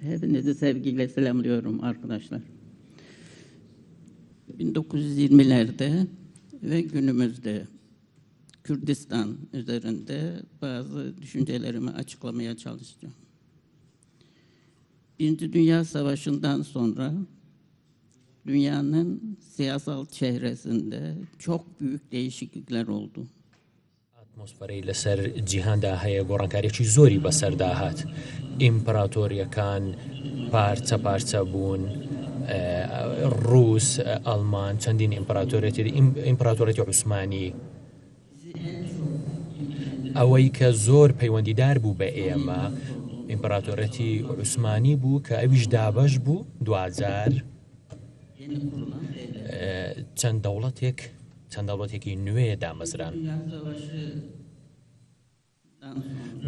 Hepinizi sevgiyle selamlıyorum arkadaşlar. 1920'lerde ve günümüzde Kürdistan üzerinde bazı düşüncelerimi açıklamaya çalışacağım. Birinci Dünya Savaşı'ndan sonra dünyanın siyasal çehresinde çok büyük değişiklikler oldu. ئاتمۆسفەرەی لەسەر جیهاندا هەیە گۆڕانکاریی زۆری بەسەردا هات. ئیمپراتۆرییەکان پارچە پارچە بوون، ڕووس، ئەڵمان، چەندین ئیمپراتۆریەتی ئیمپراتۆریەتی عوسمانی. ئەوەی کە زۆر پەیوەندیدار بوو بە ئێمە ئیمپراتۆریەتی عوسمانی بوو کە ئەویش دابەش بوو دواجار چەند دەوڵەتێک چەند دەوڵەتێکی نوێ دامەزران.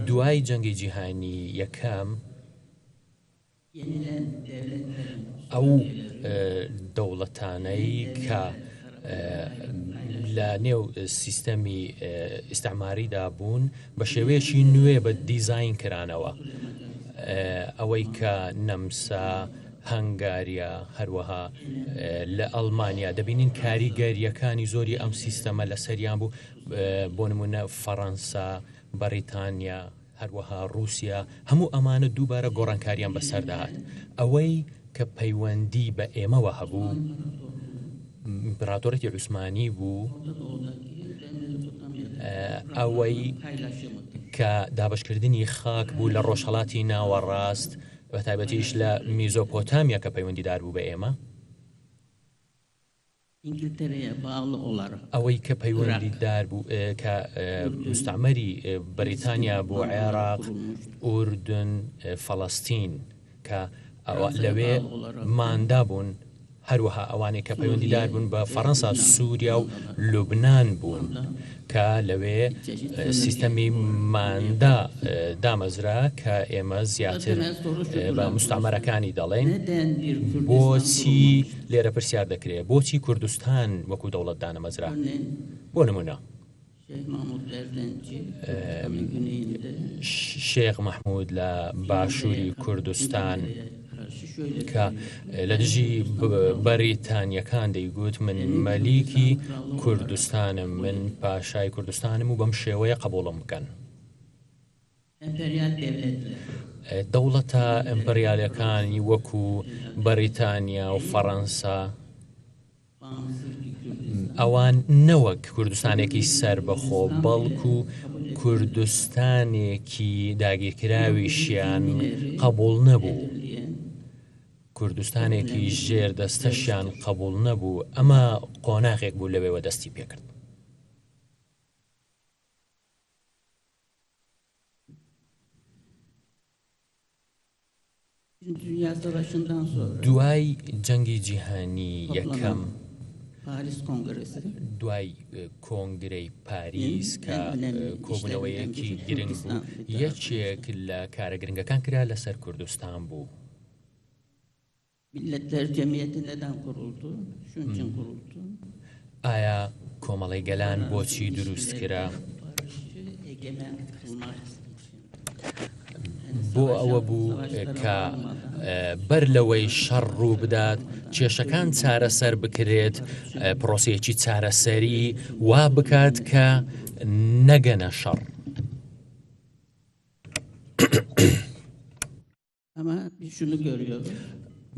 دوای جەنگی جیهانی یەکەم ئەو دەوڵەتانەی کە لە نێو سیستەمی ئیستعماریدا بوون بە شێوەیەکی نوێ بە دیزین کرانەوە ئەوەی کە نەمسا هەنگاریا، هەروەها لە ئەڵمانیا دەبینین کاریگەرییەکانی زۆری ئەم سیستەمە لەسەریان بوو، بۆ نموونە فەڕەنسا، بەڕیتانیا، هەروەها ڕووسیا، هەموو ئەمانە دووبارە گۆڕانکارییان بەسەردا هات. ئەوەی کە پەیوەندی بە ئێمەوە هەبوو، ئیمپراتۆریەتی عوسمانی بوو، ئەوەی کە دابەشکردنی خاک بوو لە ڕۆژهەڵاتی ناوەڕاست، بە تایبەتیش لە میزۆپۆتامیا کە پەیوەندیدار بوو بە ئێمە. ئەوەی کە پەیوەندیدار بوو کە مستعمەری بەریتانیا بۆ عێراق، ئوردن، فەڵەستین کە لەوێ ماندا بوون. هەروەها ئەوانەی کە پەیوەندیدار بوون بە فەڕەنسا، سووریا و لوبنان بوون کە لەوێ سیستەمی ماندا دامەزرا کە ئێمە زیاتر بە مستعمەرەکانی دەڵێین. بۆچی لێرە پرسیار دەکرێت بۆچی کوردستان وەکو دەوڵەت دانەمەزرا؟ بۆ نمونە. شێخ مەحمود لە باشووری کوردستان کە لە دژی بەریتانیەکان دەیگوت من مەلیکی کوردستانم من پاشای کوردستانم و بەم شێوەیە قبوڵم بکەن. دەوڵەتە ئیمپریالەکانی وەکو بەریتانیا و فەڕەنسا ئەوان نەوەک کوردستانێکی سەربەخۆ بەڵکو کوردستانێکی داگیرکراویشیان قبوڵ نەبوو. کوردستانێکی ژێر دەستەشیان قبوڵ نەبوو ئەمە قۆناغێک بوو لەوێوە دەستی پێکرد. دوای جەنگی جیهانی یەکەم، دوای کۆنگرەی پاریس کە کۆبوونەوەیەکی گرنگ بوو، یەکێک لە کارە گرنگەکان کرا لەسەر کوردستان بوو. ئایا کۆمەڵەی گەلان بۆچی دروست کرا؟ بۆ ئەوە بوو کە بەر لەوەی شەڕ ڕوو بدات کێشەکان چارەسەر بکرێت پرۆسەیەکی چارەسەری وا بکات کە نەگەنە شەڕ.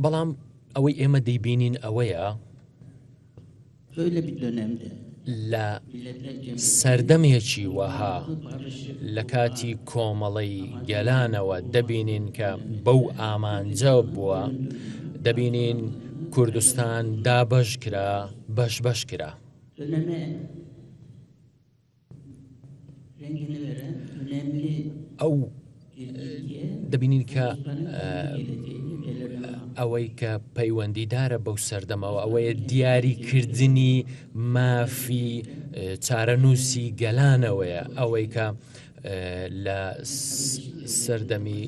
بەڵام ئەوەی ئێمە دەیبینین ئەوەیە لە سەردەمێکی وەها لە کاتی کۆمەڵەی گەلانەوە دەبینین کە بەو ئامانجە بووە دەبینین کوردستان دابەش کرا بەش بەش کرا. ئەو دەبینین کە ئەوەی کە پەیوەندیدارە بەو سەردەمەوە ئەوەیە دیاریکردنی مافی چارەنووسی گەلانەوەیە ئەوەی کە لە سەردەمی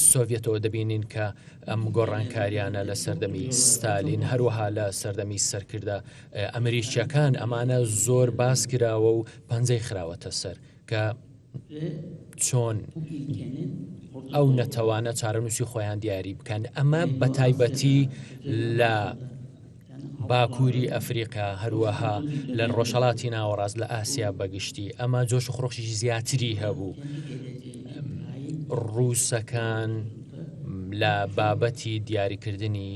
سۆڤەتەوە دەبینین کە ئەم گۆڕانکاریانە لە سەردەمی ستالین هەروەها لە سەردەمی سەرکردە ئەمریکیەکان ئەمانە زۆر باس کراوە و پەنجەی خراوەتە سەر کە. چۆن ئەو نەتەوانە چارەنووسی خۆیان دیاری بکەن ئەمە بە تایبەتی لە باکووری ئەفریقا هەروەها لە ڕۆژهڵاتی ناوەڕاست لە ئاسیا بەگشتی ئەمە جۆش و خڕۆشی زیاتری هەبوو ڕووسەکان لە بابەتی دیاریکردنی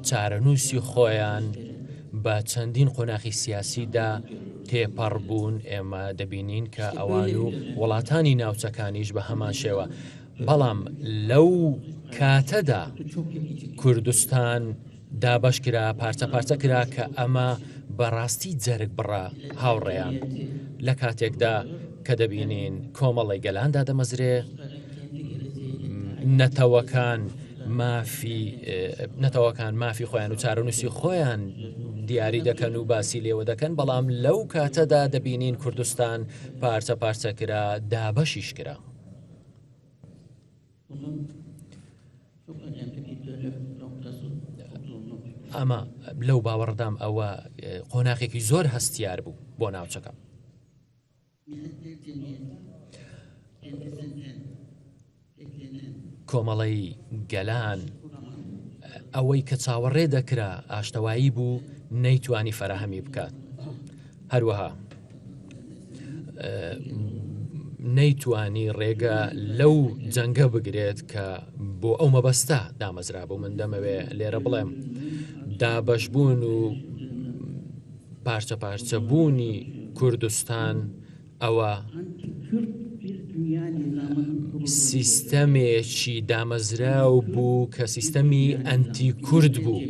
چارەنووسی خۆیان بە چەندین قۆناخی سیاسیدا تێپەڕ بوون ئێمە دەبینین کە ئەوان و وڵاتانی ناوچەکانیش بە هەمان شێوە بەڵام لەو کاتەدا کوردستان دابەش کرا پارچە پارچە کرا کە ئەمە بەڕاستی جەرگ بڕە هاوڕێیان لە کاتێکدا کە دەبینین کۆمەڵی گەلان دادەمەزرێ نەتەوەکان مافی نەتەوەکان مافی خۆیان و چارەنووسی خۆیان دیاری دەکەن و باسی لێوە دەکەن بەڵام لەو کاتەدا دەبینین کوردستان پارچە پارچە کرا دابەشیش کرا. ئەمە لەو باوەڕدام ئەوە قۆناخێکی زۆر هەستیار بوو بۆ ناوچەکە. کۆمەڵەی گەلان ئەوەی کە چاوەڕێ دەکرا ئاشتەوایی بوو نەیتوانی فەراهەمی بکات هەروەها نەیتوانی ڕێگە لەو جەنگە بگرێت کە بۆ ئەو مەبەستە دامەزرا بوو من دەمەوێ لێرە بڵێم دابەشبوون و پارچە پارچە بوونی کوردستان ئەوە سیستەمێکی دامەزراو بوو کە سیستەمی ئەنتی کورد بوو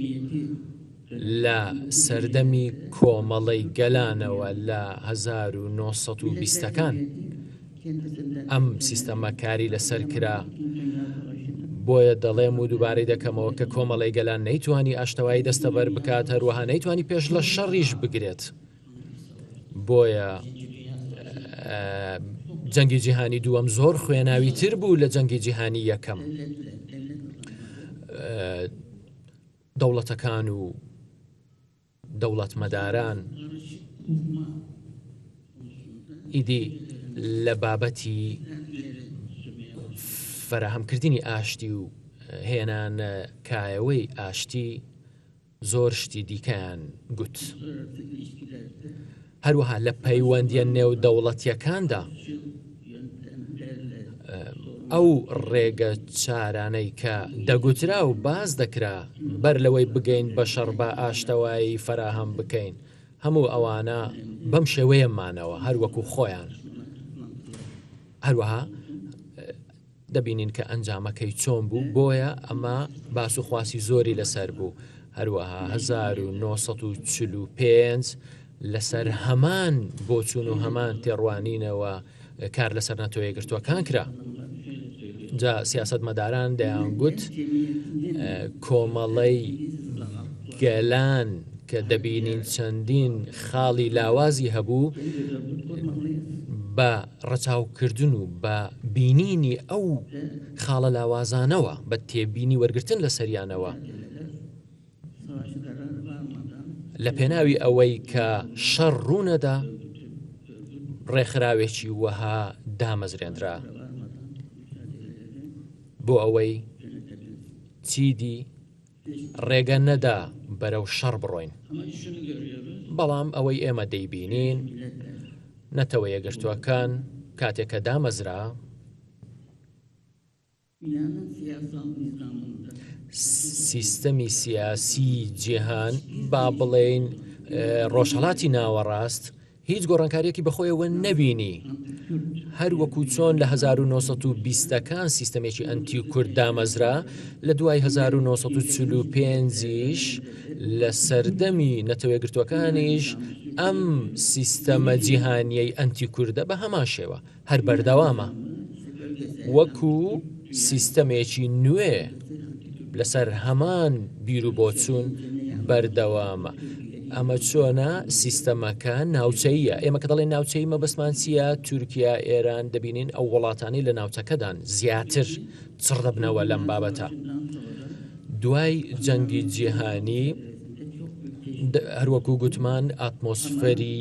لە سەردەمی کۆمەڵەی گەلانەوە لە 1920 ەکان ئەم سیستەمە کاری لەسەر کرا، بۆیە دەڵێم و دووبارەی دەکەمەوە کە کۆمەڵەی گەلان نەیتوانی ئاشتەوایی دەستەبەر بکات، هەروەها نەیتوانی پێش لە شەڕیش بگرێت. بۆیە جەنگی جیهانی دووەم زۆر خوێناوی تر بوو لە جەنگی جیهانی یەکەم. دەوڵەتەکان و دەوڵەتمەداران ئیدی لە بابەتی فەراهەمکردنی ئاشتی و هێنان کایەوەی ئاشتی زۆر شتی دیکەیان گوت. هەروەها لە پەیوەندیە نێودەوڵەتیەکاندا ئەو ڕێگە چارانەی کە دەگوترا و باس دەکرا بەر لەوەی بگەین بە شەڕ بە ئاشتەوایی فەراهەم بکەین هەموو ئەوانە بەم شێوەیە مانەوە هەر وەکو خۆیان هەروەها دەبینین کە ئەنجامەکەی چۆن بوو، بۆیە ئەمە باس و خواسی زۆری لەسەر بوو، هەروەها 1945 لەسەر هەمان بۆچوون و هەمان تێڕوانینەوە کار لەسەر نەتەوە یەکگرتووەکان کرا. جا سیاسەتمەداران دەیانگوت کۆمەڵەی گەلان کە دەبینین چەندین خاڵی لاوازی هەبوو بە ڕەچاوکردن و بە بینینی ئەو خاڵە لاوازانەوە، بە تێبینی وەرگرتن لەسەریانەوە، لە پێناوی ئەوەی کە شەڕ ڕوونەدا، ڕێکخراوێکی وەها دامەزرێنرا بۆ ئەوەی چیدی ڕێگە نەدا بەرەو شەڕ بڕۆین. بەڵام ئەوەی ئێمە دەیبینین، نەتەوە یەکگرتووەکان کاتێک کە دامەزرا، سیستەمی سیاسیی جیهان، با بڵێین ڕۆژهەڵاتی ناوەڕاست، هیچ گۆڕانکارییەکی بەخۆیەوە نەبینی، هەر وەکو چۆن لە 1920 ەکان سیستەمێکی ئەنتی کورد دامەزرا، لە دوای 1945 یش لە سەردەمی نەتەوەیەکگرتووەکانیش ئەم سیستەمە جیهانیەی ئەنتی کوردە بە هەمان شێوە هەر بەردەوامە وەکو سیستەمێکی نوێ لەسەر هەمان بیروبۆچوون بەردەوامە. ئەمە چۆنە سیستەمەکە ناوچەیە ئێمە کە دەڵێن ناوچەی مەبەستمان چییە تورکیا ئێران دەبینین ئەو وڵاتانی لە ناوچەکەدان زیاتر چڕ دەبنەوە لەم بابەتە دوای جەنگی جیهانی. هەروەکو گوتمان ئاتمۆسفەری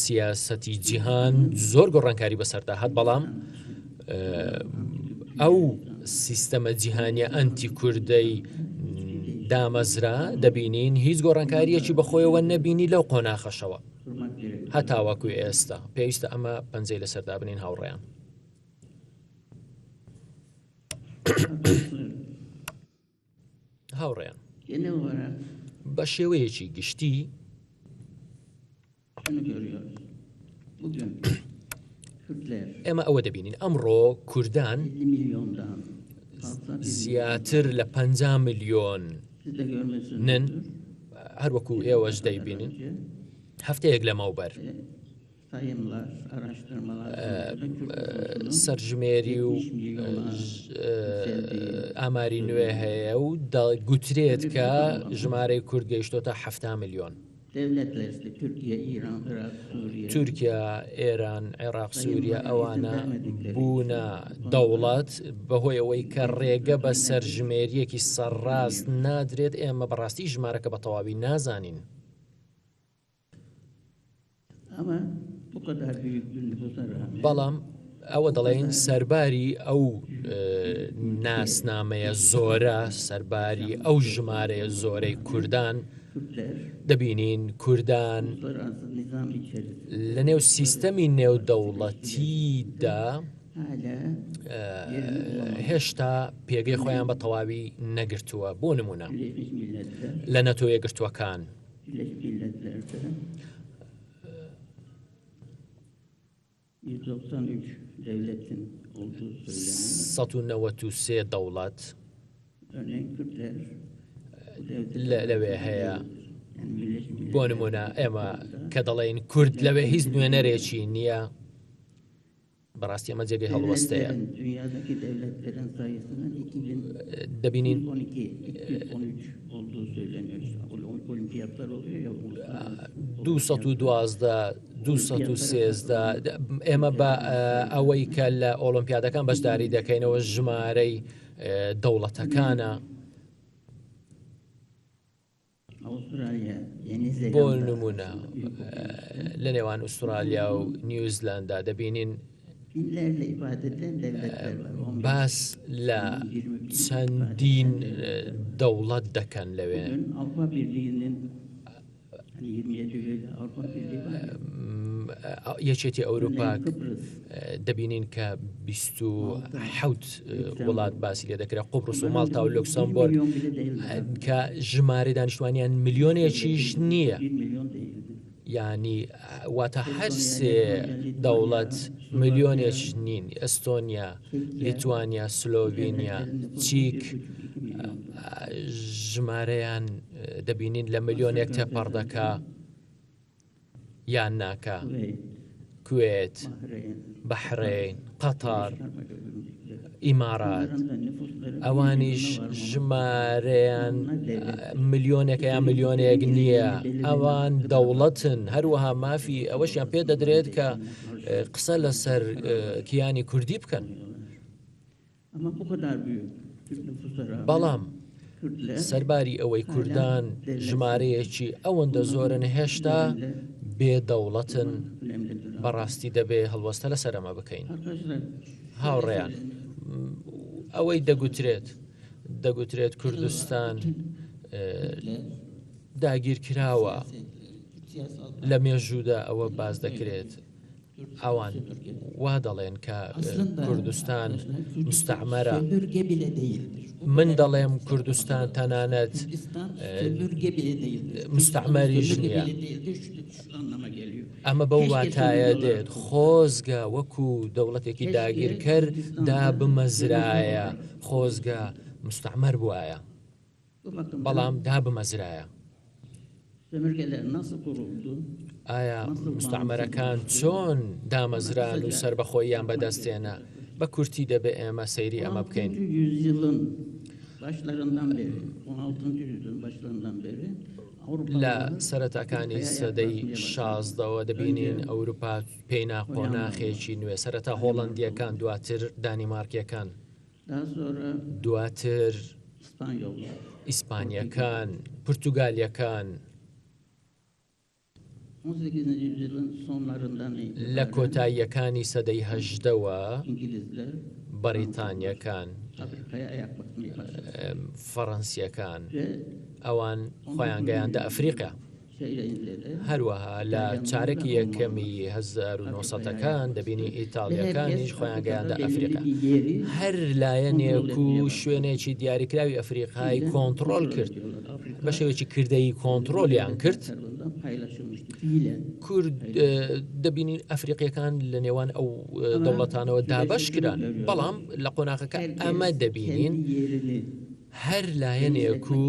سیاسەتی جیهان زۆر گۆڕانکاری بەسەردا هات بەڵام ئەو سیستەمە جیهانیە ئەنتی کوردەی دامەزرا دەبینین هیچ گۆڕانکاریەکی بەخۆیەوە نەبینی لەو قۆناخەشەوە هەتاوەکو ئێستا پێویستە ئەمە پەنجەی لەسەردا بنین هاوڕێیان. هاوڕێیان بە شێوەیەکی گشتی ئێمە ئەوە دەبینین ئەمڕۆ کوردان زیاتر لە 50 ملیۆن نن هەروەکو ئێوەش دەیبینن هەفتەیەک لەمەوبەر سەرژمێری و ئاماری نوێ هەیە و دەگوترێت کە ژمارەی کورد گەیشتۆتە ه ملیۆن. تورکیا، ئێران، عێراق، سووریا ئەوانە بوونە دەوڵەت بەهۆی ئەوەی کە ڕێگە بە سەرژمێریەکی سەرڕاست نادرێت ئێمە بەڕاستی ژمارەکە بە تەواوی نازانین. بەڵام ئەوە دەڵێن سەرباری ئەو ناسنامەیە زۆرە سەرباری ئەو ژمارەیە زۆرەی کوردان دەبینین کوردان لە نێو سیستەمی نێودەوڵەتیدا هێشتا پێگەی خۆیان بە تەواوی نەگرتووە بۆ نمونە لە نەتەوەیەکگرتووەکان 193 دەوڵەت لەوێ هەیە بۆ نمونە ئێمە کە دەڵێین کورد لەوێ هیچ نوێنەرێکی نییە بەڕاستی ئەمە جێگەی هەڵوەستەیە. دەبینین 212 213 ئێمە بە ئەوەی کە لە ئۆڵۆمپیادەکان بەشداری دەکەینەوە ژمارەی دەوڵەتەکانە. بۆ نمونە لە نێوان ئوسترالیا و نیوزلاندا دەبینین باس لە چەندین دەوڵەت دەکەن لەوێ. یەکێتی ئەوروپا دەبینین کە 27 وڵات باسی لێ دەکرێت قوبرس و ماڵتا و لوکسەمبۆرگ کە ژمارە دانیشتوانیان ملیۆنێکیش نییە. یانی واتە هەر سێ دەوڵەت ملیۆنێک نین ئەستۆنیا لیتوانیا سلۆڤینیا چیک ژمارەیان دەبینین لە ملیۆنێک تێپەڕ دەکا یان ناکا کوێت بەحرەین قەتەر ئیمارات ئەوانیش ژمارەیان ملیۆنێکە یا ملیۆنێک نییە ئەوان دەوڵەتن هەروەها مافی ئەوەشیان پێ دەدرێت کە قسە لەسەر کیانی کوردی بکەن. بەڵام سەرباری ئەوەی کوردان ژمارەیەکی ئەوەندە زۆرن هێشتا بێ دەوڵەتن بەڕاستی دەبێ هەڵوەستە لەسەر ئەمە بکەین هاوڕێیان ئەوەی دەگوترێت دەگوترێت کوردستان داگیرکراوە لە مێژوودا ئەوە باز دەکرێت ئەوان وا دەڵێن کە کوردستان مستعمەرە. من دەڵێم کوردستان تەنانەت مستعمەریش نییە. ئەمە بەو واتایە دێت خۆزگە وەکو دەوڵەتێکی داگیرکەر دابمەزرایە، خۆزگە مستعمەر بوایە. بەڵام دابمەزرایە. ئایا مستعمەرەکان چۆن دامەزران و سەربەخۆییان بەدەستهێنا؟ بە کورتی دەبێ ئێمە سەیری ئەمە بکەین. لە سەرەتاکانی سەدەی شازدەوە دەبینین ئەوروپا پێینا قۆناخێکی نوێ، سەرەتا هۆڵەندییەکان دواتر دانیمارکییەکان. دواتر ئیسپانییەکان، پورتوگالییەکان. لە کۆتاییەکانی سەدەی هەژدەوە بەریتانییەکان، فەڕەنسییەکان ئەوان خۆیان گەیاندە ئەفریقیا. هەروەها لە چارەکی یەکەمی 1970ەکان دەبینی ئیتاڵیەکانیش خۆیان گەیاندە ئەفریقا. هەر لایەنێک و شوێنێکی دیاریکراوی ئەفریقای کۆنتڕۆل کرد، بە شێوەیەکی کردەیی کۆنتڕۆلیان کرد. کورد دەبینین ئەفریقیەکان لە نێوان ئەو دەوڵەتانەوە دابەش کران، بەڵام لە قۆناغەکە ئەمە دەبینین هەر لایەنێک و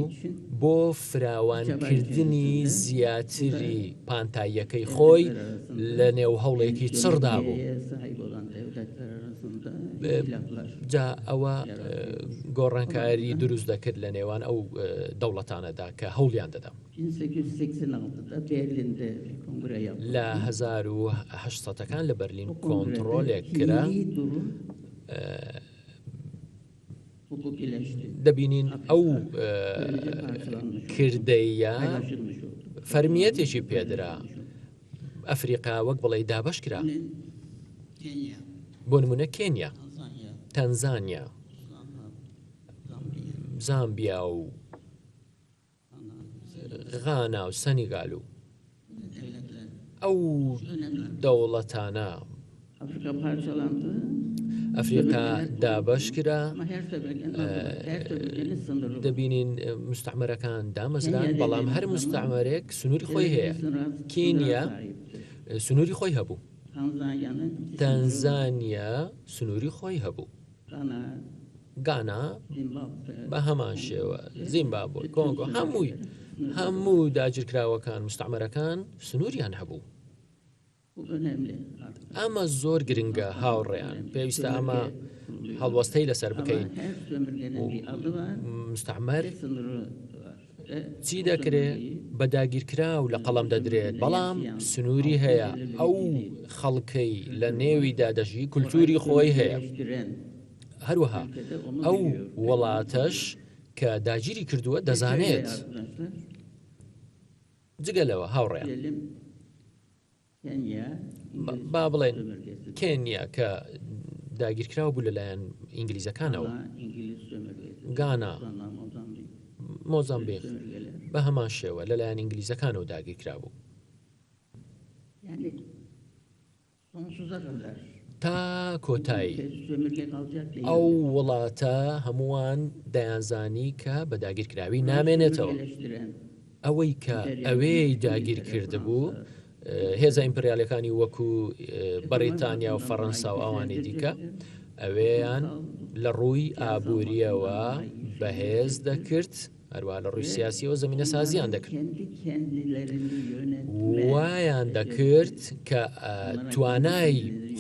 بۆ فراوانکردنی زیاتری پانتاییەکەی خۆی لە نێو هەوڵێکی چڕدا بوو. جا ئەوە گۆڕانکاری دروست دەکرد لە نێوان ئەو دەوڵەتانەدا کە هەوڵیان دەدا. لە 1800ەکان لە بەرلین کۆنتڕۆلێک کرا. دەبینین ئەو کردەیە فەرمیەتێکی پێدرا ئەفریقا وەک بڵێ دابش کرا بۆ نمونە کێنیا تەنزانیا زامبیا و غانا و سەنیگال و ئەو دەوڵەتانە ئەفریقا دابەش کرا دەبینین مستعمەرەکان دامەزران بەڵام هەر مستعمەرێک سنووری خۆی هەیە کینیا سنووری خۆی هەبوو تەنزانیا سنووری خۆی هەبوو گانا بە هەمان شێوە زیمبابۆی کۆنگۆ هەمووی هەموو داگیرکراوەکان مستعمەرەکان سنووریان هەبوو ئەمە زۆر گرنگە هاوڕێیان پێویستە ئەمە هەڵوەستەی لەسەر بکەین مستعمەر چی دەکرێ بە داگیرکراو لە قەڵەم دەدرێت، بەڵام سنووری هەیە، ئەو خەڵکەی لە نێویدا دەژی کولتووری خۆی هەیە. هەروەها ئەو وڵاتەش کە داگیری کردووە دەزانێت. جگە لەوە هاوڕێیان. با بڵێن کێنیا کە داگیرکراو بوو لەلایەن ئینگلیزەکانەوە، گانا، مۆزامبیق بە هەمان شێوە لەلایەن ئینگلیزەکانەوە داگیرکرا بوو. تا کۆتایی ئەو وڵاتە هەمووان دەیانزانی کە بە داگیرکراوی نامێنێتەوە. ئەوەی کە ئەوێی داگیر کردبوو هێزە ئیمپریالەکانی وەکو بەریتانیا و فەڕەنسا و ئەوانی دیکە ئەوێیان لە ڕووی ئابووریەوە بەهێز دەکرد. هەروەها لە ڕووی سیاسیەوە زەمینەسازیان دەکرد وایان دەکرد کە توانای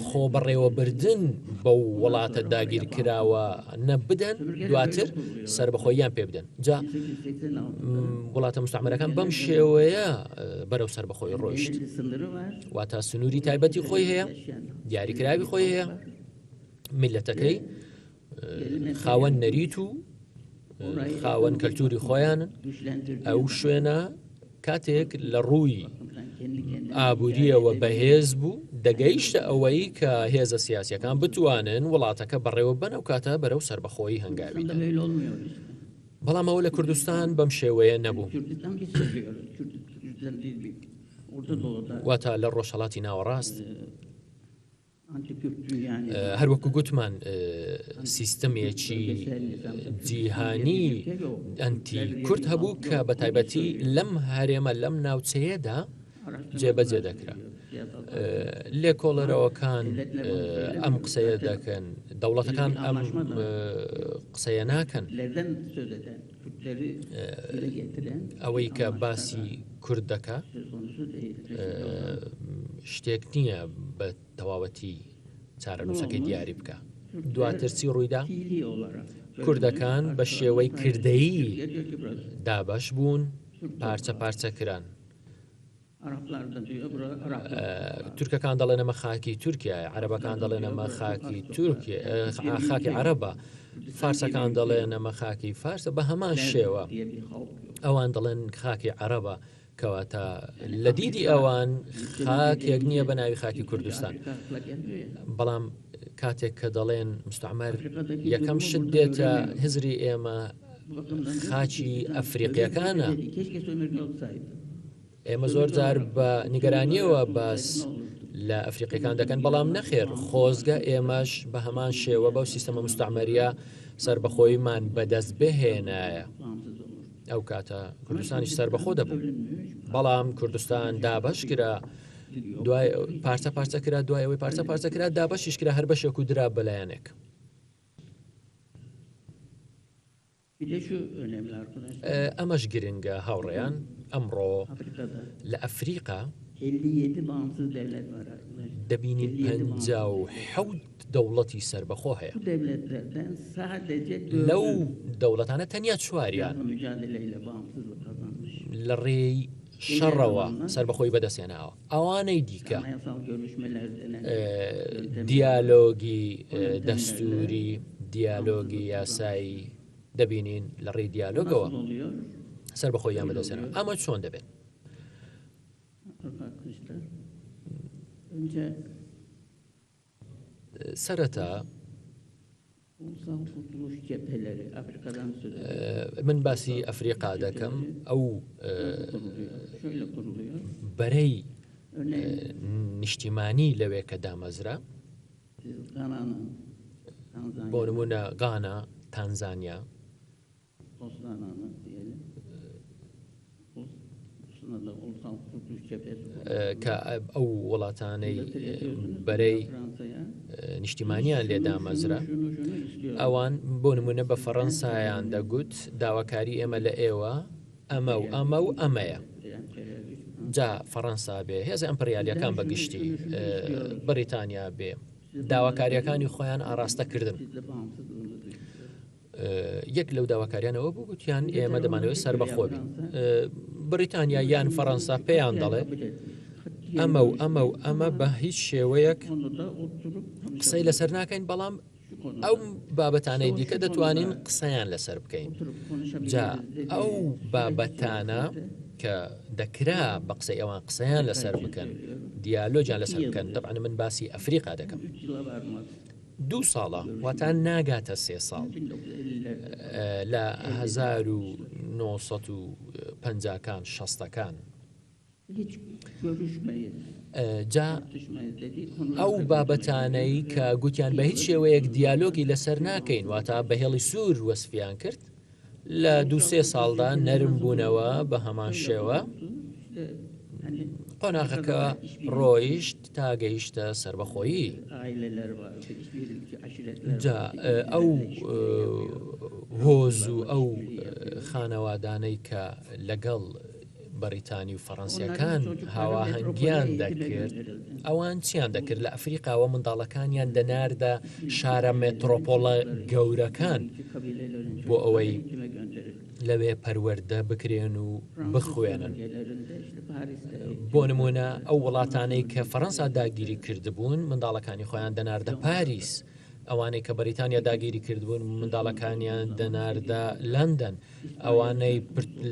خۆبەڕێوەبردن بەو وڵاتە داگیرکراوە نەبدەن دواتر سربەخۆیان پێ بدەن جا وڵاتە مستعمەرەکان بەم شێوەیە بەرەو سربەخۆی ڕۆیشت واتە سنووری تایبەتی خۆی هەیە دیاریکراوی خۆی هەیە میلەتەکەی خاوەن نەریت و خاوەن کەلتوری خۆیانن ئەو شوێنە کاتێک لە ڕووی ئابووریەوە بەهێز بوو دەگەیشتە ئەوەی کە هێزە سیاسەکان بتوانن وڵاتەکە بەڕێوە بەن و کاتە بەرەو سربەخۆیی هەنگاوی بەڵام ئەوە لە کوردستان بەم شێوەیە نەبوو واتە لە ڕۆژهڵاتی ناوەڕاست هەروەکو گوتمان سیستەمێکی جیهانی ئەنتی کورد هەبوو کە بە تایبەتی لەم هەرێمە لەم ناوچەیەدا جێبەجێ دەکرا. لێکۆڵەرەوەکان ئەم قسەیە دەکەن دەوڵەتەکان ئەم قسەیە ناکەن ئەوەی کە باسی کورد دەکا شتێک نییە بە تەواوەتی چارەنووسەکەی دیاری بکە دواتر چی ڕوویدا کوردەکان بە شێوەی کردەیی دابەش بوون پارچە پارچە کران تورکەکان دەڵێن ئەمە خاکی تورکیایە، عەرەبەکان دەڵێن ئەمە خاکی تورکیا خاکی عەرەبە، فارسەکان دەڵێن ئەمە خاکی فارسە بە هەمان شێوە ئەوان دەڵێن خاکی عەرەبە. کەواتە لە دیدی ئەوان خاکێک نییە بە ناوی خاکی کوردستان. بەڵام کاتێک کە دەڵێن مستعمەر یەکەم شت دێتە هزری ئێمە خاکی ئەفریقیەکانە. ئێمە زۆر جار بە نیگەرانیەوە باس لە ئەفریقیەکان دەکەن بەڵام نەخێر خۆزگە ئێمەش بە هەمان شێوە بەو سیستەمە مستعمەریە سربەخۆیمان بەدەست بهێنایە. ئەو کاتە کوردستانیش سەربەخۆ دەبوو بەڵام کوردستان دابەش کرا دوای پارچە پارچە کرا دوای ئەوەی پارچە پارچە کرا دابەشیش کرا هەر بەشێک و درا بەلایەنێک. ئەمەش گرنگە هاوڕێیان ئەمڕۆ لە ئەفریقا دەبینین 57 دەوڵەتی سەربەخۆ هەیە. لەو دەوڵەتانە تەنیا چواریان لە ڕێی شەڕەوە سەربەخۆی بەدەستهێناوە. ئەوانەی دیکە دیالۆگی دەستووری، دیالۆگی یاسایی دەبینین لە ڕێی دیالۆگەوە سەربەخۆییان بەدەستهێناوە. ئەمە چۆن دەبێت؟ سەرەتا من باسی ئەفریقا دەکەم ئەو بەرەی نیشتیمانی لەوێ کە دامەزرا بۆ نمونە گانا تانزانیا کە ئەو وڵاتانەی بەرەی نیشتیمانیان لێ دامەزرا ئەوان بۆ نمونە بە فەڕەنسایان دەگوت داواکاری ئێمە لە ئێوە ئەمە و ئەمە و ئەمەیە جا فەڕەنسا بێ هێزە ئەمپریالیەکان بە گشتی بەریتانیا بێ داواکاریەکانی خۆیان ئاراستە کردن. یەک لەو داواکاریانەوە بوو گوتیان ئێمە دەمانەوێت سەربەخۆ بین بریتانیا یان فەڕەنسا پێیان دەڵێ ئەمە و ئەمە و ئەمە بە هیچ شێوەیەک قسەی لەسەر ناکەین بەڵام ئەو بابەتانەی دیکە دەتوانین قسەیان لەسەر بکەین جا ئەو بابەتانە کە دەکرا بە قسەی ئەوان قسەیان لەسەر بکەن دیالۆجیان لەسەر بکەن دەبان من باسی ئەفریقا دەکەم دوو ساڵە واتا ناگاتە سێ ساڵ لە 1950 کان شەستەکان جا ئەو بابەتانەی کە گوتیان بە هیچ شێوەیەک دیالۆگی لەسەر ناکەین واتا بە هێڵی سوور وەسفیان کرد لە دوو سێ ساڵدا نەرم بوونەوە بە هەمان شێوە قۆناغەکە ڕۆیشت تا گەیشتە سەربەخۆیی. جا ئەو هۆز و ئەو خانەوادانەی کە لەگەڵ بەڕیتانی و فەڕەنسیەکان هاواهەنگیان دەکرد، ئەوان چیان دەکرد؟ لە ئەفریقاوە منداڵەکانیان دەناردە شارە مێترۆپۆڵە گەورەکان بۆ ئەوەی لەوێ پەروەردە بکرێن و بخوێنن. بۆ نمونە ئەو وڵاتانەی کە فەڕەنسا داگیری کردبوون منداڵەکانی خۆیان دەناردە پاریس، ئەوانەی کە بەریتانیا داگیری کردبوون منداڵەکانیان دەناردە لەندەن. ئەوانەی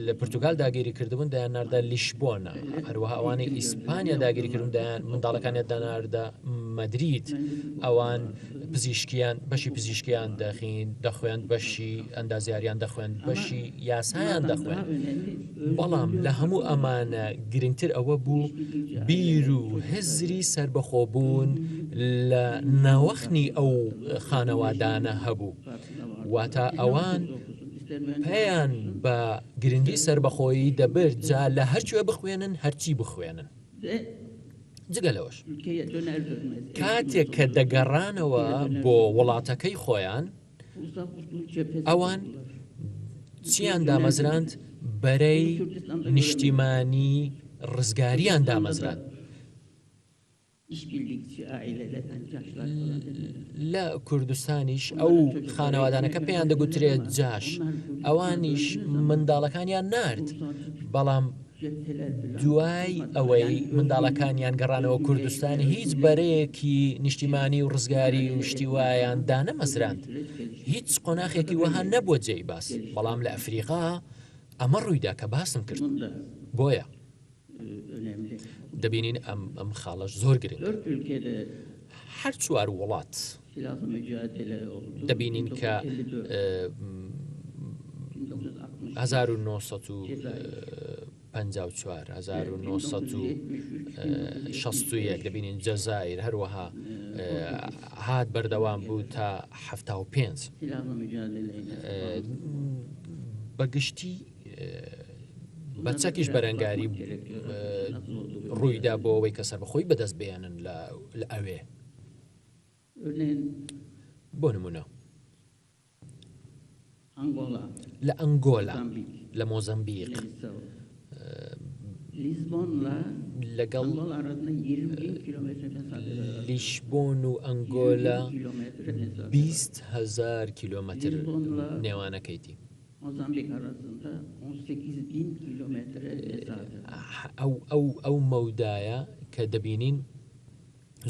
لە پرتوگال داگیری کردبوون دەیانناردە لیشبۆنە، هەروەها ئەوانەی ئیسپانیا داگیری کردبوون دەیان منداڵەکانیان دەناردە مەدرید، ئەوان پزیشکیان بەشی پزیشکیان دەخین دەخوێند بەشی ئەندازیاریان دەخوێند بەشی یاسایان دەخوێند بەڵام لە هەموو ئەمانە گرنگتر ئەوە بوو بیر و هزری سربەخۆبوون لە ناوەخنی ئەو خانەوادانە هەبوو واتە ئەوان پێیان بە گرنگی سەربەخۆیی دەبرد جا لە هەرکوێ بخوێنن هەرچی بخوێنن. جگە لەوەش کاتێک کە دەگەڕانەوە بۆ وڵاتەکەی خۆیان ئەوان چیان دامەزراند بەرەی نیشتیمانی ڕزگاریان دامەزراند. لە کوردستانیش ئەو خانەوادانەکە پێیان دەگوترێت جاش ئەوانیش منداڵەکانیان نارد بەڵام دوای ئەوەی منداڵەکانیان گەڕانەوە کوردستان هیچ بەرەیەکی نیشتیمانی و ڕزگاری و شتی وایان دانەمەزراند هیچ قۆناخێکی وەها نەبووە جێی باس بەڵام لە ئەفریقا ئەمە ڕوویدا کە باسم کرد بۆیە. Önemli. دەبینین ئەم ئەم خاڵەش زۆر گرنگە. Dört ülkede هەر چوار وڵات silahlı mücadele oldu. دەبینین کە 1954, 1964, 1954 1961 دەبینین جەزائیر هەروەها هات بەردەوام بوو تا 75 silahlı mücadeleyle بە گشتی بە چەکیش بەرەنگاری ڕوویدا بۆ ئەوەی کە سەربەخۆی بەدەست بێنن لە ئەوێ. Örneğin بۆ نمونە Angola, لە ئەنگۆلا، Mozambik, لە مۆزەمبیق، Guinea-Bissau. Lizbon'la لەگەڵ Angola arasında 20 bin kilometre mesafe var. لیشبۆن و 20 ئەنگۆلا bin kilometre mesafe var. 20 هەزار کیلۆمەتر نێوانەکەیتی. Mozambik arasında 18 bin kilometre mesafe var. ئەو ئەو ئەو مەودایە کە دەبینین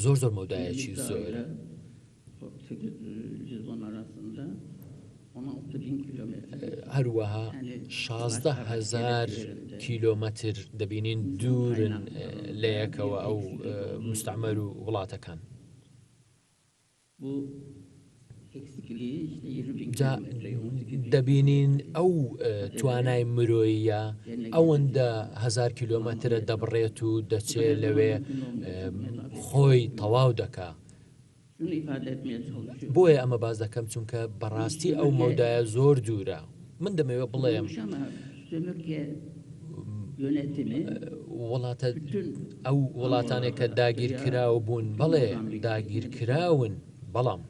زۆر زۆر مەودایەکی Guinea-Bissau زۆرە. ile Portekiz, Lizbon arasında 16 bin kilometre. هەروەها 16 هەزار کیلۆمەتر دەبینین دوورن لە یەکەوە ئەو مستعمەر و وڵاتەکان. Bu eksikliği işte 20 bin جا kilometre, 18 bin دەبینین ئەو توانای مرۆیە ئەوەندە هەزار کیلۆمەترە دەبڕێت و دەچێ لەوێ خۆی تەواو دەکا. Şunu ifade etmeye çalışıyorum. بۆیە ئەمە باز دەکەم چونکە بەڕاستی ئەو مەودایە زۆر دوورە. من دەمەوێت بڵێم Olmuş ama sömürge yönetimi وڵاتە bütün ئەو وڵاتانێک کە داگیرکراو بوون، بەڵێ داگیرکراون، بەڵام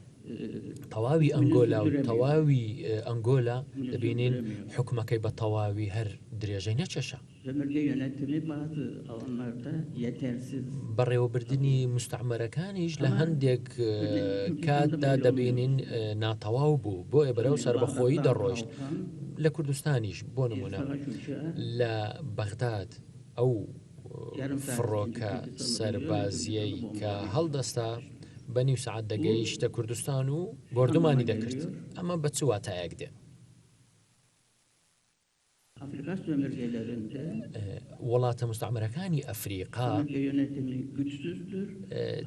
تەواوی ئەنگۆلا و تەواوی ئەنگۆلا دەبینین حکومەکەی بە تەواوی هەر درێژەی نەکێشا. sömürge yönetimi bazı alanlarda yetersiz. بەڕێوەبردنی مستعمەرەکانیش لە هەندێک کاتدا دەبینین ناتەواو بوو، بۆیە بەرەو سەربەخۆیی دەڕۆیشت. لە کوردستانیش بۆ Bir نمونە savaş uçağı لە بەغداد ئەو فڕۆکە سەربازیەی کە هەڵدەستا بە نیو سەعات دەگەیشتە کوردستان و بۆردومانی دەکرد. ئەمە بە چ واتایەک دێ؟ Afrika sömürgelerinde وڵاتە مستعمەرەکانی ئەفریقا sömürge yönetimi güçsüzdür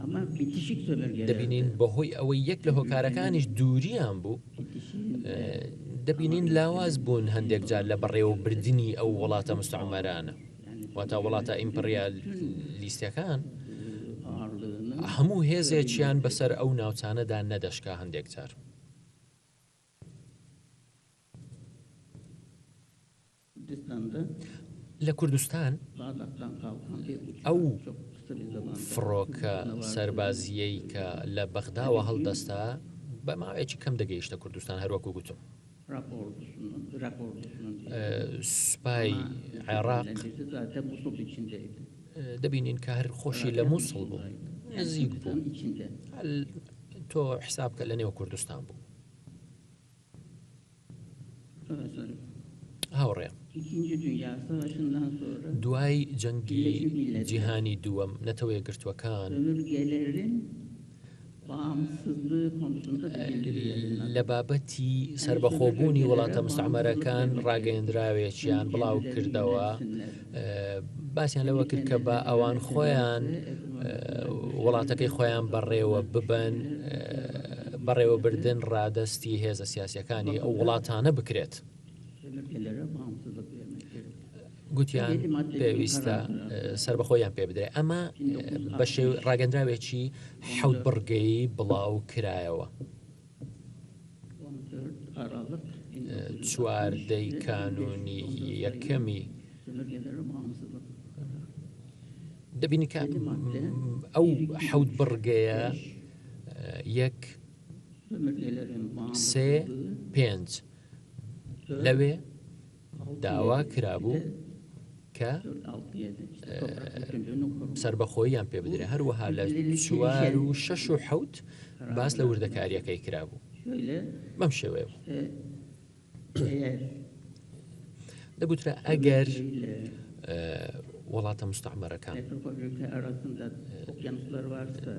ama bitişik sömürgelerde دەبینین بەهۆی ئەوەی یەک لە هۆکارەکانیش دووریان بوو، bitişiğin دەبینین لاواز بوون هەندێک جار لە بەڕێوەبردنی ئەو وڵاتە مستعمەرانە، واتە وڵاتە ئیمپریالیستەکان ağırlığını هەموو هێزێکیان بەسەر ئەو ناوچانەدا نەدەشکا هەندێک جار. Kürdistan'da لە کوردستان Bağdat'tan kalkan bir uçak ئەو çok kısa bir zamanda فڕۆکە سەربازیەی کە لە بەغداوە هەڵدەستا بە ماوەیەکی کەم دەگەیشتە کوردستان، هەروەکو گوتم. Irak ordusunun, Irak ordusunun diye. سوپای عێراق Yönlendirdi zaten Musul içindeydi. دەبینین کە هەر خۆشی لە مووسڵ بوو، Yani نزیک بوو. Kürdistan'ın içinde. تۆ حساب کە لە نێو کوردستان بوو. Profesör, هاوڕێ، İkinci Dünya Savaşı'ndan sonra دوای جەنگی جیهانی دووەم نەتەوە یەکگرتووەکان sömürgelerin bağımsızlığı konusunda bir bildiri yayınladı. لە بابەتی سربەخۆبوونی وڵاتە مستعمەرەکان ڕاگەیەندراوێکیان بڵاو کردەوە. باسییان لەوە کرد کە بە ئەوان خۆیان وڵاتەکەی خۆیان بەڕێوە ببن، بەڕێوەبردن ڕادستی هێزە سیاسەکانی ئەو وڵاتانە بکرێت. Sömürgelere bağımsızlık vermek gerekiyor. گوتیان پێویستە سربەخۆیان پێ بدرێت. ئەمە بە شێو ڕاگەندراوێکی حەوت بڕگەی بڵاو کرایەوە. 14 Aralık 14ی کانونی یەکەمی sömürgelere bağımsızlık دەبینی کە ئەو حەوت بڕگەیە یەک sömürgelerin سێ bağımsızlığı پێنج لەوێ داوا کرابوو کە 4, 6, 7 işte toprak bütünlüğünün korunması. سربەخۆییان پێ بدرێ. هەروەها لە چوار و شەش و حەوت باس لە وردەکاریەکەی کرابوو. Şöyle بەم شێوەیە بوو. işte eğer دەگوترا ئەگەر sömürgeyle وڵاتە مستعمەرەکان metropol ülke arasında okyanuslar varsa,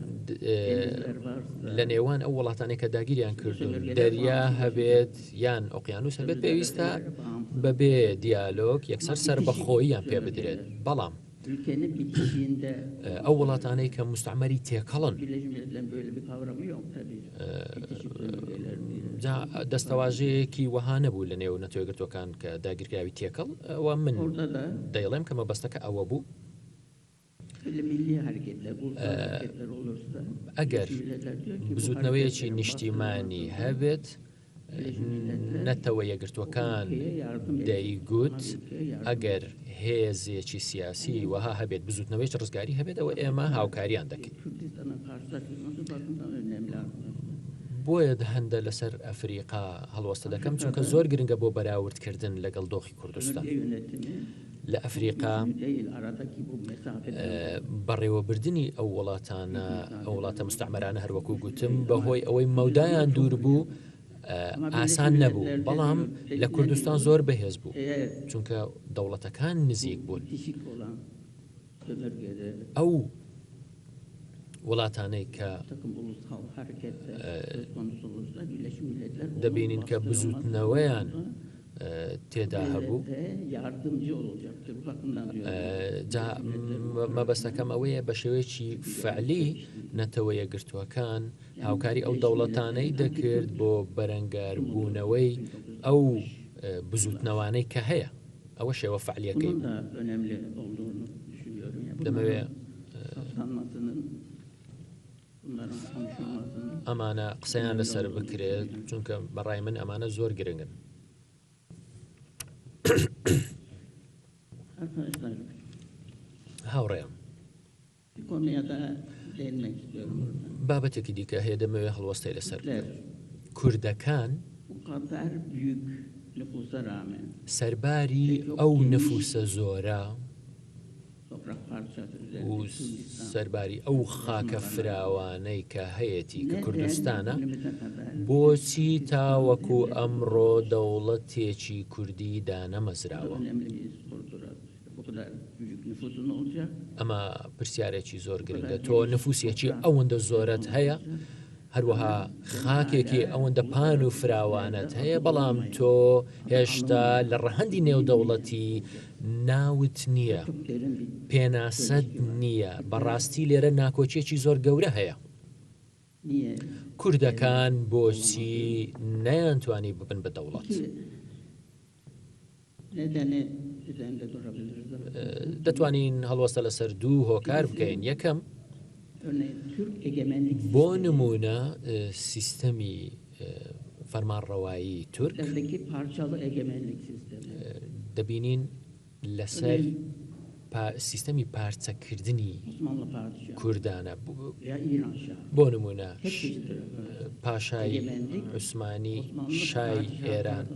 denizler varsa, لە نێوان ئەو وڵاتانێک کە داگیریان کردوون دەریا هەبێت یان ئۆقیانوس هەبێت، پێویستە بەبێ دیالۆگ یەکسەر سربەخۆییان پێ بدرێت. بەڵام ئەو وڵاتانەی کە مستعمەری تێکەڵن جا دەستەواژەیەکی وەها نەبوو لە نێو نەتەوەیەکگرتووەکان کە داگیرکراوی تێکەڵ ئەوە من دەیڵێم کە مەبەستەکە ئەوە بوو ئەگەر بزوتنەوەیەکی نیشتیمانی هەبێت نەتەوە یەکگرتووەکان دەیگوت ئەگەر هێزێکی سیاسی وەها هەبێت بزوتنەوەیەکی ڕزگاری هەبێت ئەوە ئێمە هاوکاریان دەکەین. بۆیە هەندە لەسەر ئەفریقا هەڵوەستە دەکەم چونکە زۆر گرنگە بۆ بەراوردکردن لەگەڵ دۆخی کوردستان. لە ئەفریقا بەڕێوەبردنی ئەو وڵاتانە ئەو وڵاتە مستعمەرانە هەروەکو گوتم بەهۆی ئەوەی مەودایان دوور بوو ئاسان نەبوو بەڵام لە کوردستان زۆر بەهێز بوو چونکە دەوڵەتەکان نزیک بوون ئەو وڵاتانەی کە دەبینین کە بزوتنەوەیان تێدا هەبوو جا مەبەستەکەم ئەوەیە بە شێوەیەکی فعلی نەتەوە یەکگرتووەکان هاوکاری ئەو دەوڵەتانەی دەکرد بۆ بەرەنگاربوونەوەی ئەو بزوتنەوانەی کە هەیە ئەوە شێوە فعلیەکەی دەمەوێ ئەمانە قسەیان لەسەر بکرێت چونکە بەڕای من ئەمانە زۆر گرنگن. هاوڕێیان بابەتێکی دیکە هەیە دەمەوێت هەڵوەستەی لەسەر بکەم. کوردەکان سەرباری ئەو نفوسە زۆرە و سەرباری ئەو خاکە فراوانەی کە هەیەتی کە کوردستانە، بۆچی تاوەکو ئەمڕۆ دەوڵەتێکی کوردی دانەمەزراوە؟ ئەمە پرسیارێکی زۆر گرنگە تۆ نفوسێکی ئەوەندە زۆرت هەیە هەروەها خاکێکی ئەوەندە پان و فراوانت هەیە بەڵام تۆ هێشتا لە ڕەهەندی نێودەوڵەتی ناوت نییە پێناسەت نییە بەڕاستی لێرە ناکۆکیەکی زۆر گەورە هەیە کوردەکان بۆچی نەیانتوانی ببن بە دەوڵەت؟ دەتوانین هەڵوەستە لەسەر دوو هۆکار بکەین یەکەم بۆ نمونە سیستەمی فەرمانڕەوایی تورک دەبینین لەسەر سیستەمی پارچەکردنی کوردانە بۆ نمونە پاشای عوسمانی شای ئێران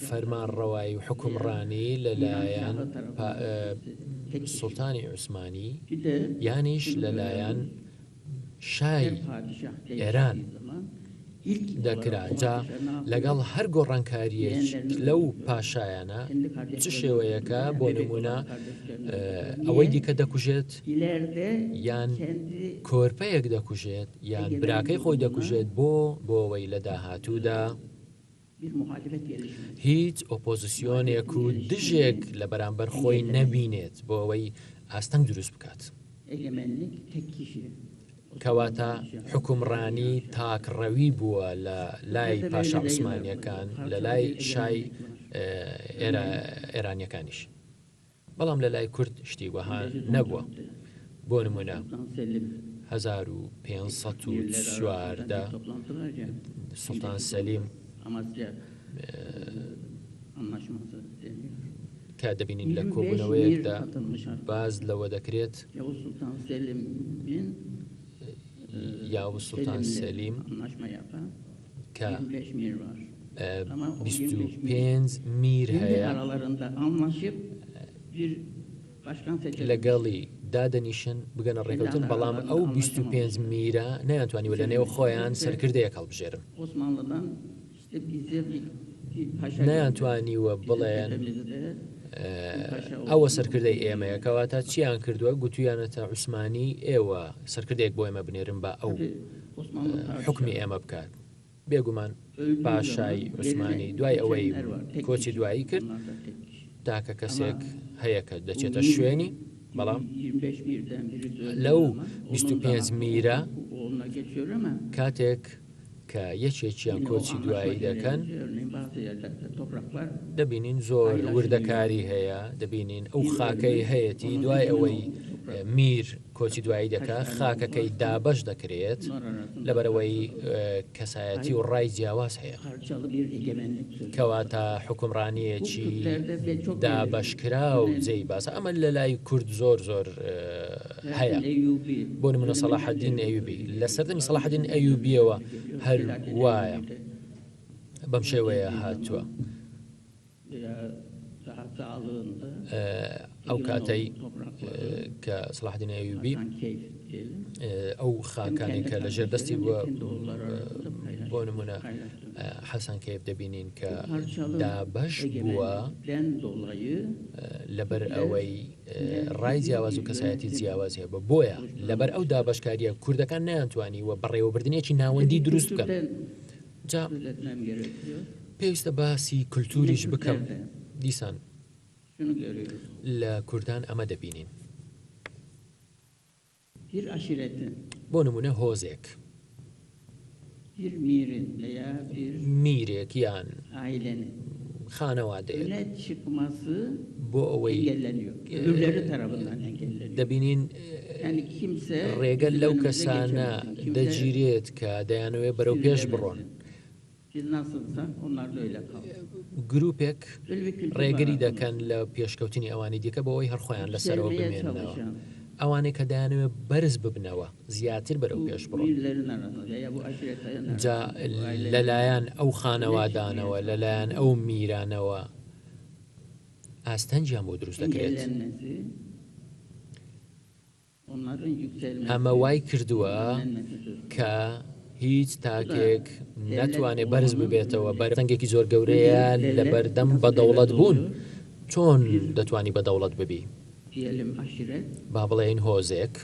فەرمانڕەوایی و حکومڕانی لەلایەن سوڵتانی عوسمانی یانیش لەلایەن شای ئێران دەکرا، جا لەگەڵ هەر گۆڕانکارییەک لەو پاشایانە چ شێوەیەکە، بۆ نموونە ئەوەی دیکە دەکوژێت یان کۆرپەیەک دەکوژێت یان براکەی خۆی دەکوژێت بۆ بۆ ئەوەی لە داهاتوودا هیچ ئۆپۆزسیۆنێک و دژێک لە بەرامبەر خۆی نەبینێت بۆ ئەوەی ئاستەنگ دروست بکات. کەواتە حوکمڕانی تاکڕەوی بووە لە لای پاشا عوسمانیەکان لە لای شای ئێرانیەکانیش. بەڵام لە لای کورد شتی وەها نەبووە. بۆ نموونە 1514 سوڵتان سەلیم کە دەبینین لە کۆبوونەوەیەکدا باس لەوە دەکرێت یاوز سوڵتان سەلیم کە 25 میر هەیە لەگەڵی دادەنیشن بگەنە ڕێکەوتن بەڵام ئەو 25 میرە نەیانتوانیوە لە نێو خۆیان سەرکردەیەک هەڵبژێرن. نەیانتوانیوە بڵێن ئەوە سەرکردەی ئێمەیە کەواتە چیان کردووە گوتویانەتە عوسمانی ئێوە سەرکردێک بۆ ئێمە بنێرن بە ئەو حکمی ئێمە بکات. بێگومان پاشای عوسمانی دوای ئەوەی کۆچی دوایی کرد تاکە کەسێک هەیە کە دەچێتە شوێنی بەڵام لەو 25 میرە کاتێک کە یەکێکیان کۆچی دوایی دەکەن دەبینین زۆر وردەکاری هەیە دەبینین ئەو خاکەی هەیەتی دوای ئەوەی میر کۆچی دوایی دەکا خاکەکەی دابەش دەکرێت لەبەرئەوەی کەسایەتی و ڕای جیاواز هەیە. کەواتە حوکمڕانییەکی دابەشکراو جێی باسە ئەمە لە لای کورد زۆر زۆر هەیە بۆ نمونە سەڵاحەدین ئەیوبی لە سەردەمی سەڵاحەدین ئەیوبیەوە هەر وایە بەم شێوەیە هاتووە. ئەو کاتەی کە سەلاحەدین ئەیوبی ئەو خاکانی کە لە ژێر دەستی بووە بۆ نمونە حەسەن کەیف دەبینین کە دابەش بووە لەبەر ئەوەی ڕای جیاواز و کەسایەتی جیاواز هەیە بە بۆیە لەبەر ئەو دابشکاریە کوردەکان نەیانتوانی وە بەڕێوەبردنێکی ناوەندی دروست بکەن جا پێویستە باسی کولتوریش بکەم دیسان لە کوردان ئەمە دەبینین بۆ نمونە هۆزێک میرێک یان خانەوادەیەک بۆ ئەوەی دەبینین ڕێگە لەو کەسانە دەگیرێت کە دەیانەوێت بەرەو پێش بڕۆن. گروپێک ڕێگری دەکەن لە پێشکەوتنی ئەوانی دیکە بۆ ئەوەی هەر خۆیان لەسەرەوە بمێننەوە. ئەوانەی کە دەیانەوێت بەرز ببنەوە، زیاتر بەرەو پێش بڕۆن. جا لەلایەن ئەو خانەوادانەوە، لەلایەن ئەو میرانەوە ئاستەنگیان بۆ دروست دەکرێت. ئەمە وای کردووە کە هیچ تاکێک نەتوانێت بەرز ببێتەوە، بەرتەنگێکی زۆر گەورەیە لەبەردەم بە دەوڵەت بوون، چۆن دەتوانی بە دەوڵەت ببی؟ با بڵێین هۆزێک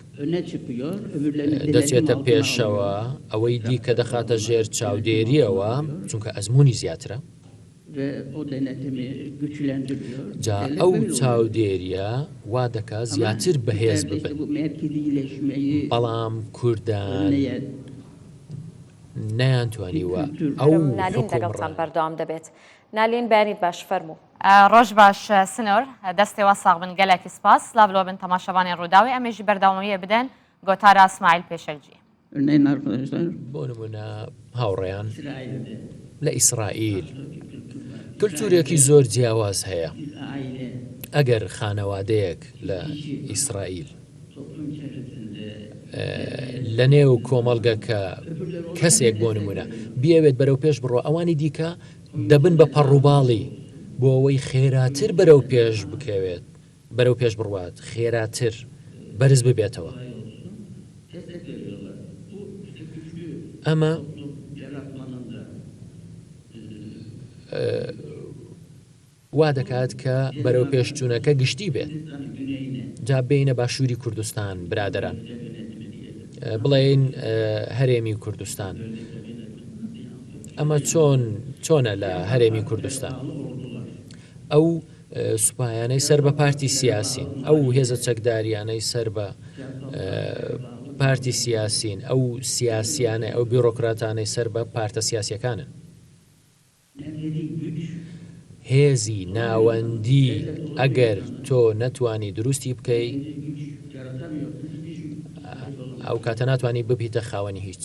دەچێتە پێشەوە ئەوەی دیکە دەخاتە ژێر چاودێرییەوە، چونکە ئەزموونی زیاترە. جا ئەو چاودێریە وا دەکا زیاتر بەهێز ببن. بەڵام کوردان نەیانتوانیوە ئەو نالین لەگەڵتان حوکمڕان. بەردەوام دەبێت. نالین بەیانیت باش فەرموو. ڕۆژ باش سنور دەستێ وا ساغ بن گەلەکی سپاس سلاڤ لۆ بن تەماشەڤانێن ڕووداوێ ئەمێ ژی بەردەوامەیێ بدەن گۆتارا سمایل پێشەنگجی. بۆ نموونە هاوڕێیان لە ئیسرائیل کلتورێکی زۆر جیاواز هەیە. ئەگەر خانەوادەیەک لە ئیسرائیل لە نێو کۆمەڵگەکە کەسێک بۆ نمونە بیەوێت بەرەو پێش بڕۆ ئەوانی دیکە دەبن بە پەڕوباڵی بۆ ئەوەی خێراتر بەرەو پێش بکەوێت بەرەو پێش بڕوات، خێراتر بەرز ببێتەوە. ئەمە وا دەکات کە بەرەو پێشچوونەکە گشتی بێت. جا بێینە باشووری کوردستان برادەران، بڵێین هەرێمی کوردستان. ئەمە چۆن چۆنە لە هەرێمی کوردستان؟ ئەو سوپایانەی سەر بە پارتی سیاسین، ئەو هێزە چەکداریانەی سەر بە پارتی سیاسین، ئەو سیاسیانەی ئەو بیرۆکراتانەی سەر بە پارتە سیاسیەکانن. هێزی ناوەندی ئەگەر تۆ نەتوانی دروستی بکەی ئەو کاتە ناتوانی ببیتە خاوەنی هیچ.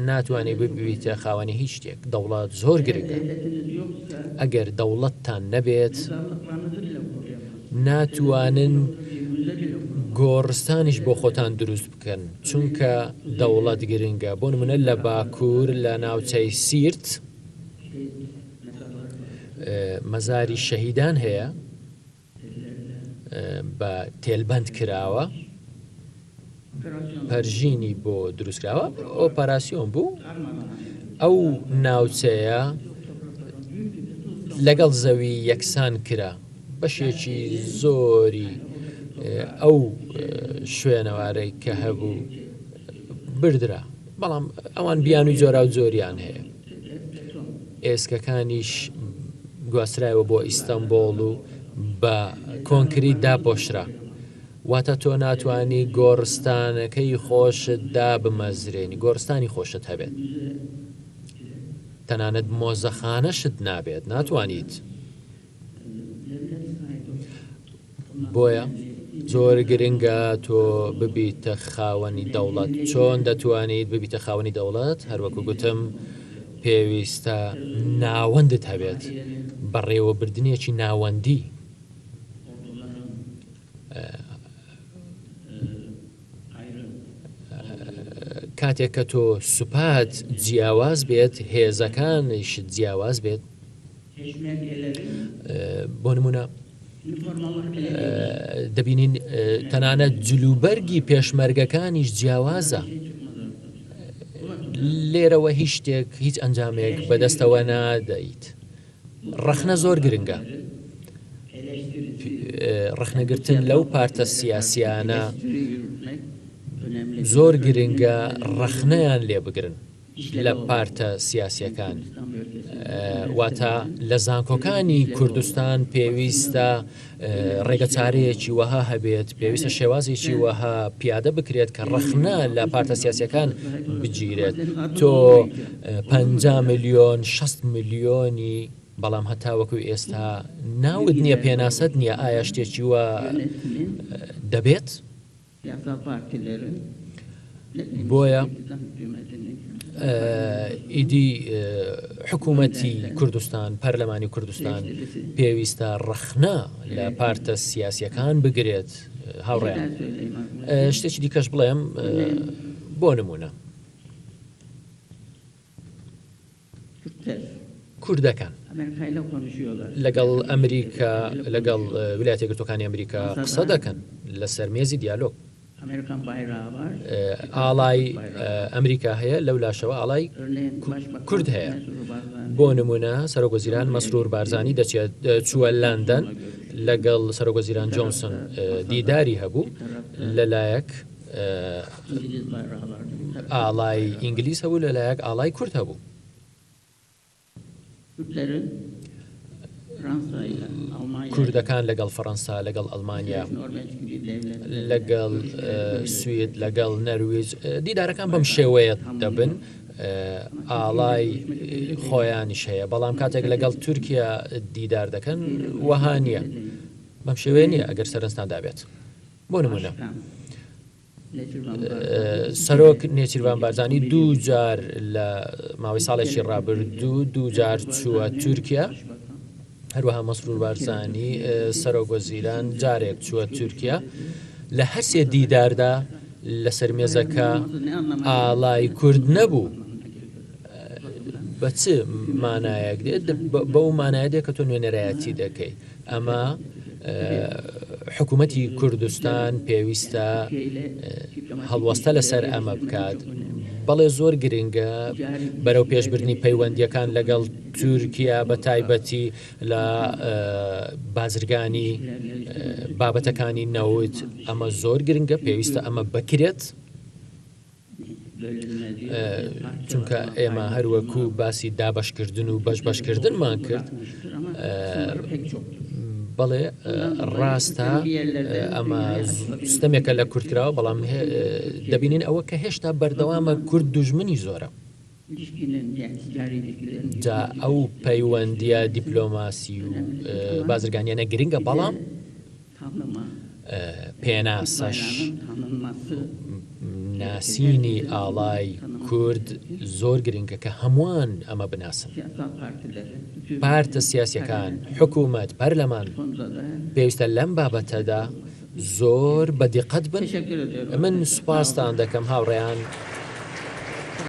ناتوانی ببیتە خاوەنی هیچ شتێک. دەوڵەت زۆر گرنگە. ئەگەر دەوڵەتتان نەبێت ناتوانن گۆڕستانیش بۆ خۆتان دروست بکەن چونکە دەوڵەت گرنگە بۆ نمونە لە باکوور لە ناوچەی سیرت مەزاری شەهیدان هەیە بە تێلبەند کراوە پەرژینی بۆ دروستکراوە ئۆپەراسیۆن بوو ئەو ناوچەیە لەگەڵ زەوی یەکسان کرا بەشێکی زۆری ئەو شوێنەوارەی کە هەبوو بردرا. بەڵام ئەوان بیانووی جۆراوجۆریان هەیە. ئێسکەکانیش گواسترایەوە بۆ ئیستەنبۆڵ و بە کۆنکریت داپۆشرا. واتە تۆ ناتوانی گۆڕستانەکەی خۆشت دابمەزرێنی، گۆڕستانی خۆشت هەبێت. تەنانەت مۆزەخانەشت نابێت، ناتوانیت. بۆیە زۆر گرنگە تۆ ببیتە خاوەنی دەوڵەت. چۆن دەتوانیت ببیتە خاوەنی دەوڵەت؟ هەروەکو گوتم پێویستە ناوەندت هەبێت، بەڕێوەبردنێکی ناوەندی. کاتێک کە تۆ سوپات جیاواز بێت، هێزەکانیشت جیاواز بێت، بۆ نمونە دەبینین تەنانەت جلوبەرگی پێشمەرگەکانیش جیاوازە لێرەوە هیچ شتێک هیچ ئەنجامێک بەدەستەوە نادەیت ڕەخنە زۆر گرنگە ڕەخنەگرتن لەو پارتە سیاسیانە زۆر گرنگە ڕەخنەیان لێ بگرن لە پارتە سیاسیەکان واتە لە زانکۆکانی کوردستان پێویستە ڕێگەچارەیەکی وەها هەبێت پێویستە شێوازێکی وەها پیادە بکرێت کە ڕەخنە لە پارتە سیاسەکان بگیرێت تۆ 50 میلیۆن 60 میلیۆنی بەڵام هەتاوەکو ئێستا ناوت نییە پێناسەت نییە ئایا شتێکی وە دەبێت؟ بۆیە ئیدی حکوومەتی کوردستان، پەرلەمانی کوردستان پێویستە ڕەخنە لە پارتە سیاسیەکان بگرێت. هاوڕێیان شتێکی دیکەش بڵێم بۆ نمونە کوردەکان لەگەڵ ئەمریکا لەگەڵ ویلایەتە یەکگرتووەکانی ئەمریکا قسە دەکەن لەسەر مێزی دیالۆگ. ئاڵای ئەمریکا هەیە لەو لاشەوە ئاڵای کورد هەیە. بۆ نمونە سەرۆک وەزیران مەسرور بارزانی دەچێت چووە لەندەن لەگەڵ سەرۆک وەزیران جۆنسن دیداری هەبوو لەلایەک ئاڵای ئینگلیز هەبوو لەلایەک ئاڵای کورد هەبوو. کوردەکان لەگەڵ فەڕەنسا لەگەڵ ئەڵمانیا لەگەڵ سوید لەگەڵ نەرویج دیدارەکان بەم شێوەیە دەبن ئاڵای خۆیانیش هەیە بەڵام کاتێک لەگەڵ تورکیا دیدار دەکەن وەها نییە بەم شێوەیە نییە ئەگەر سەرنجتان دابێت. بۆ نمونە سەرۆک نێچیرڤان بارزانی دوو جار لە ماوەی ساڵێکی ڕابردوو دوو جار چووە تورکیا هەروەها مەسرور بارزانی سەرۆک وەزیران جارێک چووە تورکیا لە هەرسێ دیداردا لەسەر مێزەکە ئاڵای کورد نەبوو بە چ مانایەک دێت بەو مانایە دێت کە تۆ نوێنەرایەتی دەکەیت ئەمە حکوومەتی کوردستان پێویستە هەڵوەستە لەسەر ئەمە بکات. بەڵێ زۆر گرنگە بەرەو پێشبردنی پەیوەندیەکان لەگەڵ تورکیا بە تایبەتی لە بازرگانی بابەتەکانی نەوت ئەمە زۆر گرنگە پێویستە ئەمە بکرێت. چونکە ئێمە هەروەکو باسی دابەشکردن و بەش بەشکردنمان کرد بەڵێ ڕاستە ئەمە ستەمێکە لە کورد کراوە بەڵام دەبینین ئەوە کە هێشتا بەردەوامە کورد دوژمنی زۆرە جا ئەو پەیوەندیە دیپلۆماسی و بازرگانیانە گرنگە بەڵام پێناسەش ناسینی ئاڵای کورد زۆر گرنگە کە هەمووان ئەمە بناسن. پارتە سیاسیەکان، حکوومەت، پەرلەمان پێویستە لەم بابەتەدا زۆر بە دیقەت بن. من سوپاستان دەکەم هاوڕێیان.